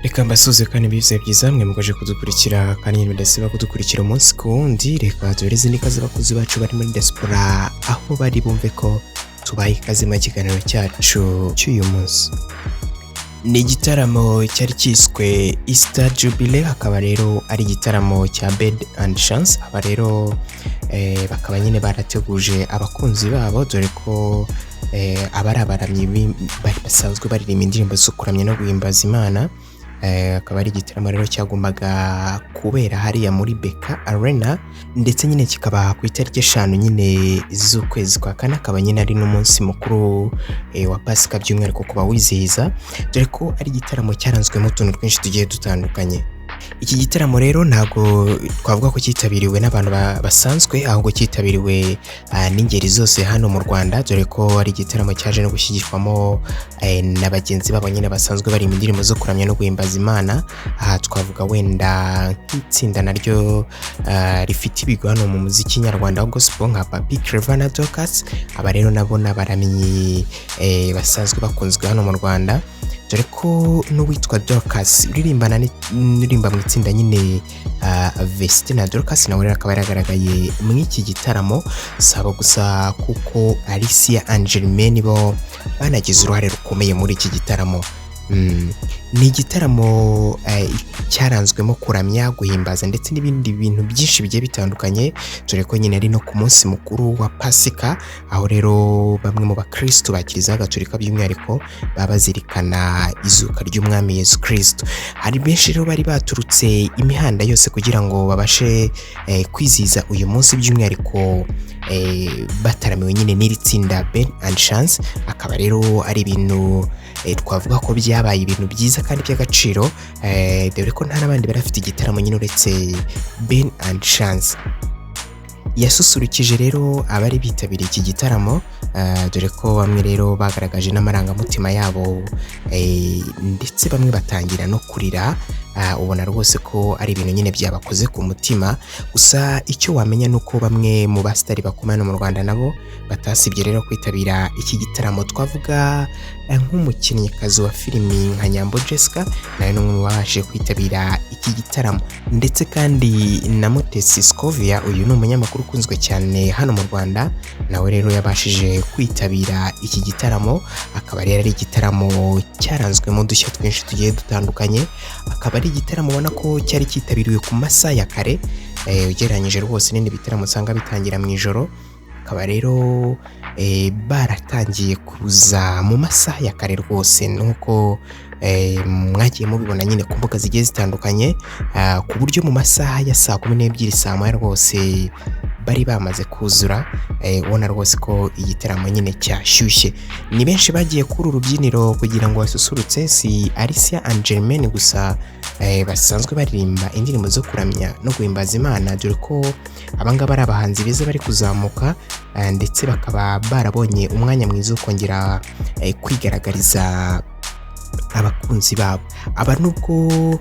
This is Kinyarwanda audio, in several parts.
Reka mbasuhuze kandi bivuze byiza mwe mukomeje kudukurikira kandi nyine mudasiba kudukurikira umunsi ku wundi. Reka duhereze n'ikaze abakozi bacu bari muri diaspora aho bari, bumve ko tubaye ikaze mu kiganiro cyacu cy'uyu munsi. Ni igitaramo cyari cyiswe Easter Jubilee, akaba rero ari igitaramo cya Ben and Chance. Aba rero bakaba nyine barateguje abakunzi babo, dore ko aba ari abaramyi basanzwe baririmba indirimbo zo kuramya no guhimbaza Imana. Akaba ari igitaramo rero cyagombaga kubera hariya muri BK Arena, ndetse nyine kikaba ku itariki 5 nyine z'ukwezi kwa kane, akaba nyine ari n'umunsi mukuru wa Pasika by'umwihariko ku bawizihiza, dore ko ari igitaramo cyaranzwemo utuntu twinshi tugiye dutandukanye. Iki gitaramo rero ntabwo twavuga ko cyitabiriwe n'abantu basanzwe, ahubwo cyitabiriwe n'ingeri zose hano mu Rwanda, dore ko ari igitaramo cyaje no gushyigikirwamo na bagenzi babo nyine basanzwe bari mu ndirimbo zo kuramya no guhimbaza Imana. Aha twavuga wenda nk'itsinda naryo rifite ibigwi hano mu muziki nyarwanda wa gospel nka Papi Clever na Dorcas. Aba rero nabo ni abaramyi basanzwe bakunzwe hano mu Rwanda, dore ko n'uwitwa Dorcas uririmba mu itsinda nyine Vestine na Dorcas nawe rero akaba yaragaragaye muri iki gitaramo. Saba gusa kuko Alicia and Germaine bo banagize uruhare rukomeye muri iki gitaramo. Ni igitaramo cyaranzwemo kuramya, guhimbaza ndetse n'ibindi bintu byinshi bigiye bitandukanye, dore ko nyine ari no ku munsi mukuru wa Pasika, aho rero bamwe mu bakristo ba Kiliziya Gatolika by'umwihariko baba bazirikana izuka ry'Umwami Yesu Kristo. Hari benshi rero bari baturutse imihanda yose kugira ngo babashe kwizihiza uyu munsi, by'umwihariko bataramiwe nyine n'iri tsinda Ben and Chance. Akaba rero ari ibintu twavuga ko byabaye ibintu byiza kandi by'agaciro, dore ko nta n'abandi bari bafite igitaramo nyine uretse Ben and Chance. Yasusurukije rero abari bitabiriye iki gitaramo, dore ko bamwe rero bagaragaje n'amarangamutima yabo, ndetse bamwe batangira no kurira. Ubona rwose ko ari ibintu nyine byabakoze ku mutima. Gusa icyo wamenya ni uko bamwe mu basitari bakomeye hano mu Rwanda nabo batasibye rero kwitabira iki gitaramo. Twavuga nk'umukinnyikazi wa filimi nka Nyambo Jessica, nawe ni umwe mu babashije kwitabira iki gitaramo, ndetse kandi na Mutesi Scovia, uyu ni umunyamakuru ukunzwe cyane hano mu Rwanda, nawe rero yabashije kwitabira iki gitaramo. Akaba rero ari igitaramo cyaranzwemo udushya twinshi tugiye dutandukanye, akaba ari igitaramo ubona ko cyari cyitabiriwe ku masaha ya kare, ugereranyije rwose n'ibindi bitaramo usanga bitangira mu ijoro. Akaba rero baratangiye kuza mu masaha ya kare rwose, nuko mwagiye mubibona nyine ku mbuga zigiye zitandukanye, ku buryo mu masaha ya saa 12, saa 1 rwose bari bamaze kuzura, ubona rwose ko igitaramo nyine cyashyushye. Ni benshi bagiye kuri uru rubyiniro kugira ngo basusurutse, si Alicia and Germaine gusa basanzwe baririmba indirimbo zo kuramya no guhimbaza Imana, dore ko abangaba ari abahanzi beza bari kuzamuka, ndetse bakaba barabonye umwanya mwiza wo kongera kwigaragariza abakunzi babo. Aba nubwo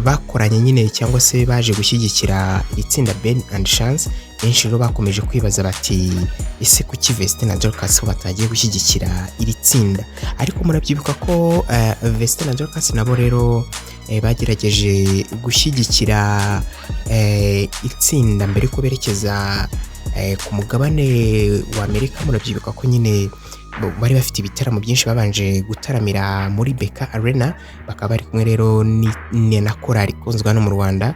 bakoranye nyine cyangwa se baje gushyigikira iri tsinda Ben and Chance, benshi rero bakomeje kwibaza bati: "Ese kuki Vestine na Dorcas bo batagiye gushyigikira iri tsinda?" Ariko murabyibuka ko Vestine na Dorcas nabo rero bagerageje gushyigikira itsinda mbere ko berekeza ku mugabane wa Amerika. Murabyibuka ko nyine bari bafite ibitaramo byinshi babanje gutaramira muri BK Arena, bakaba bari kumwe rero na korali ikunzwe hano mu Rwanda,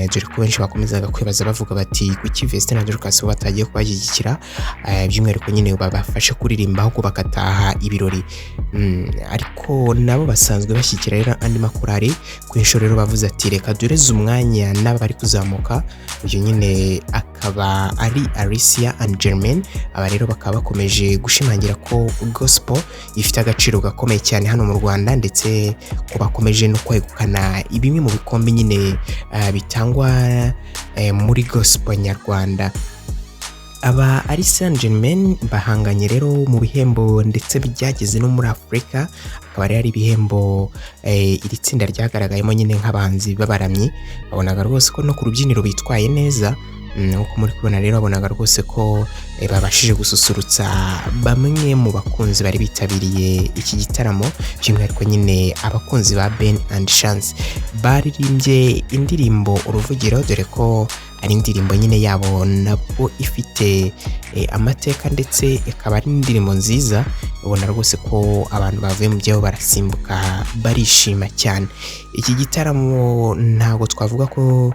dore ko benshi bakomezaga kwibaza bavuga bati: "Kuki Vestine na Dorcas bo batagiye kubashyigikira, by'umwihariko nyine babafashe kuririmba, ahubwo bagataha ibirori?" Ariko nabo basanzwe bashyigikira rero andi makorali. Ku inshuro rero bavuze ati: "Reka dureze umwanya n'aba bari kuzamuka." Uyu nyine akaba ari Alicia and Germaine. Aba rero bakaba bakomeje gushimangira ko gospel ifite agaciro gakomeye cyane hano mu Rwanda, ndetse ko bakomeje no kwegukana bimwe mu bikombe nyine bitangwa muri gospel nyarwanda. Aba Alicia and Germaine bahanganye rero mu bihembo, ndetse byageze no muri Afurika, akaba rero ari ibihembo iri tsinda ryagaragayemo nyine nk'abahanzi b'abaramyi. Babonaga rwose ko no ku rubyiniro bitwaye neza. Nk'uko muri kubona rero, wabonaga rwose ko babashije gususurutsa bamwe mu bakunzi bari bitabiriye iki gitaramo, by'umwihariko nyine abakunzi ba Ben and Chance. Baririmbye indirimbo "Uruvugiro", dore ko ari indirimbo nyine yabo nabwo ifite amateka, ndetse ikaba ari indirimbo nziza. Ubona rwose ko abantu bavuye mu byabo barasimbuka, barishima cyane. Iki gitaramo ntabwo twavuga ko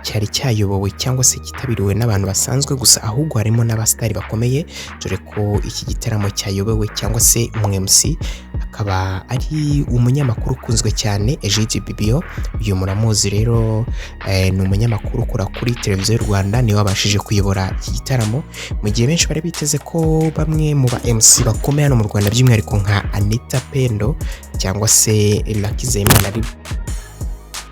cyari cyayobowe cyangwa se cyitabiriwe n'abantu basanzwe gusa, ahubwo harimo n'abasitari bakomeye, dore ko iki gitaramo cyayobowe cyangwa se umu MC akaba ari umunyamakuru ukunzwe cyane, Egide Bibio. Uyu muramuzi rero, ni umunyamakuru ukora kuri Televiziyo y'u Rwanda, niwe wabashije kuyobora iki gitaramo, mu gihe benshi bari biteze ko bamwe mu ba MC bakomeye hano mu Rwanda, by'umwihariko nka Anita Pendo cyangwa se Lucky Nzeyimana, ari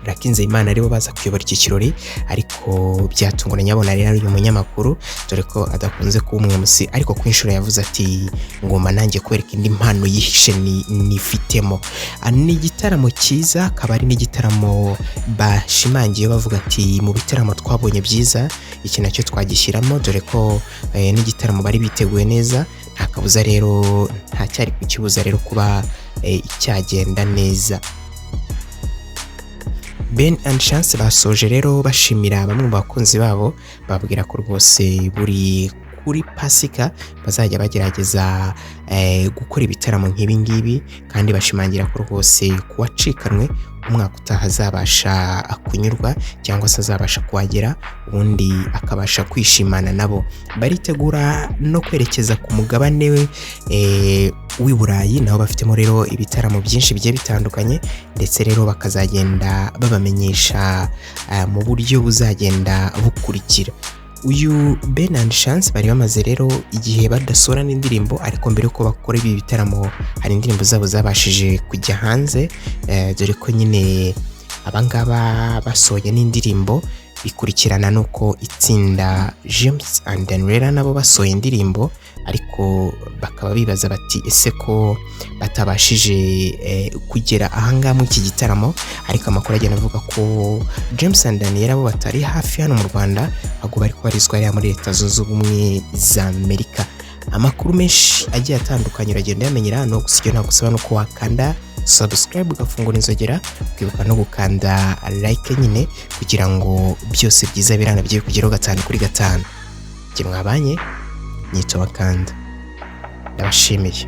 Lucky Nzeyimana, aribo baza kuyobora iki kirori. Ariko byatunguranye abona rero uyu munyamakuru, dore ko adakunze kuba umu MC, ariko ku inshuro yavuze ati: "Ngomba nanjye kwereka indi mpano yihishe nifitemo." Ni igitaramo cyiza, akaba ari n'igitaramo bashimangiye bavuga ati: "Mu bitaramo twabonye byiza, iki nacyo twagishyiramo", dore ko n'igitaramo bari biteguye neza. Nta kabuza rero, nta cyari kukibuza rero kuba cyagenda neza. Ben and Chance basoje rero bashimira bamwe mu bakunzi babo, babwira ko rwose buri kuri Pasika bazajya bagerageza gukora ibitaramo nk'ibi ngibi, kandi bashimangira ko rwose kuwacikanwe umwaka utaha azabasha kunyurwa cyangwa se azabasha kuhagera, ubundi akabasha kwishimana nabo. Baritegura no kwerekeza ku mugabane we w'i Burayi, naho bafitemo rero ibitaramo byinshi bigiye bitandukanye, ndetse rero bakazagenda babamenyesha mu buryo buzagenda bukurikira. Uyu Ben and Chance bari bamaze rero igihe badasohora n'indirimbo, ariko mbere yuko bakora ibi bitaramo hari indirimbo zabo zabashije kujya hanze, dore ko nyine abangaba basohoye n'indirimbo bikurikirana n'uko itsinda James and Daniela nabo basohoye indirimbo, ariko bakaba bibaza bati: "Ese ko batabashije kugera ahangaha muri iki gitaramo?" Ariko amakuru agenda avuga ko James and Daniela bo batari hafi hano mu Rwanda, ahubwo bari kubarizwa hariya muri Leta Zunze Ubumwe za Amerika. Amakuru menshi agiye atandukanye uragenda uyamenyera hano gusa. Icyo nagusaba ni uko wakanda subscribe, ugafungura inzogera, ukibuka no gukanda like nyine, kugira ngo byose byiza birana bigiye kugeraho gatanu kuri gatanu. Njye mwabanye nyito wakanda, ndabashimiye.